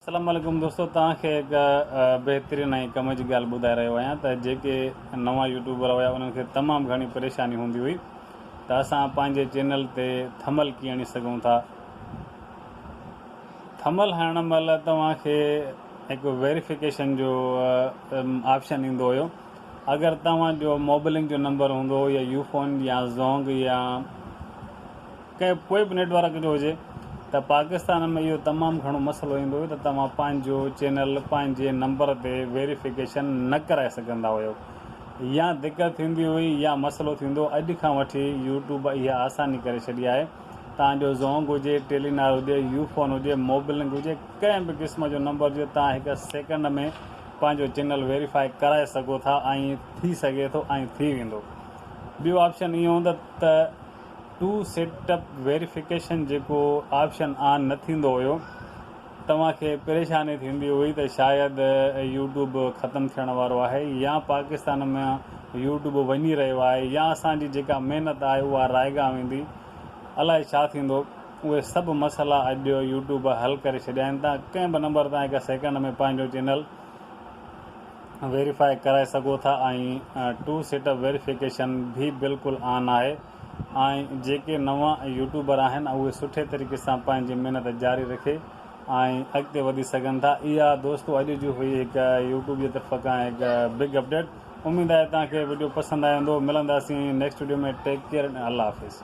السلام عليڪم دوستو توهان کي هڪ بهترين ۽ ڪم جي ڳالهه ٻڌائي رهيو آهيان ته جيڪي نوان يوٽيوبر هيا انهن کي تمام گهڻي پريشاني هوندي هئي ته اسان پنهنجي چينل تي ٿمل ڪيئن هڻي سگهون ٿا ٿمل هڻڻ مهل توهان کي هڪ ويريفڪيشن جو آپشن ايندو هيو اگر توهان جو موبلنگ جو نمبر هوندو هو يا يو فون يا زونگ يا ڪنهن ڪوئي به نيٽ ورڪ جو هجي ته پاڪستان ۾ اهو تمام گهڻو مسئلو ايندو هيو ته توهان پنهنجو چينل پنهنجي نمبر تي ويريفڪيشن نه ڪرائي سگهندا هيو يا دقت ٿيندي هئي يا مسئلو ٿيندو اڄ کان وٺي يوٽيوب اها آساني ڪري ڇڏي آهي توهان جو زونگ هجي ٽيلينار هجي يو فون هجي موبلنڪ هجي ڪنهن به قسم جو نمبر هجي توهان هڪ سيڪنڊ ۾ پنهنجو چينل ويريفائي ڪرائي سگهو ٿا ۽ ٿي سگهي ٿو ۽ ٿي ويندو ٻيو آپشن اهو هوندو ته ٽو سيٽ اپ ويريفڪيشن جيڪو آپشن آن نه ٿيندو هيو توهان کي پريشاني ٿيندي هئي ته شايد يوٽيوب ختم ٿيڻ وارو آهي يا پاڪستان ۾ يوٽيوب وڃي رهيو آهي يا اسان جي جيڪا محنت آهي اها رائگان ويندي الائي ڇا ٿيندو اهي سڀ مسئلا اڄ يوٽيوب حل ڪري ڇڏيا آهن تان ڪنهن به نمبر تان هڪ سيڪنڊ ۾ پنهنجو چينل ويريفائي ڪرائي سگهو ٿا ۽ ٽو سيٽ اپ ويريفڪيشن به بلڪل آن آهي ۽ جيڪي نوان يوٽيوبر آهن اهي سٺي طريقي سان پنهنجي محنت جاري رکي ۽ اڳتي وڌي سگهن ٿا اها دوستو اڄ جي هئي هڪ يوٽيوب جي طرف کان هڪ بگ اپڊيٽ اميد آهي توهان کي وڊيو پسند آيو هوندو ملنداسين نيڪسٽ وڊيو ۾ ٽيڪ ڪيئر ۽ الله حافظ.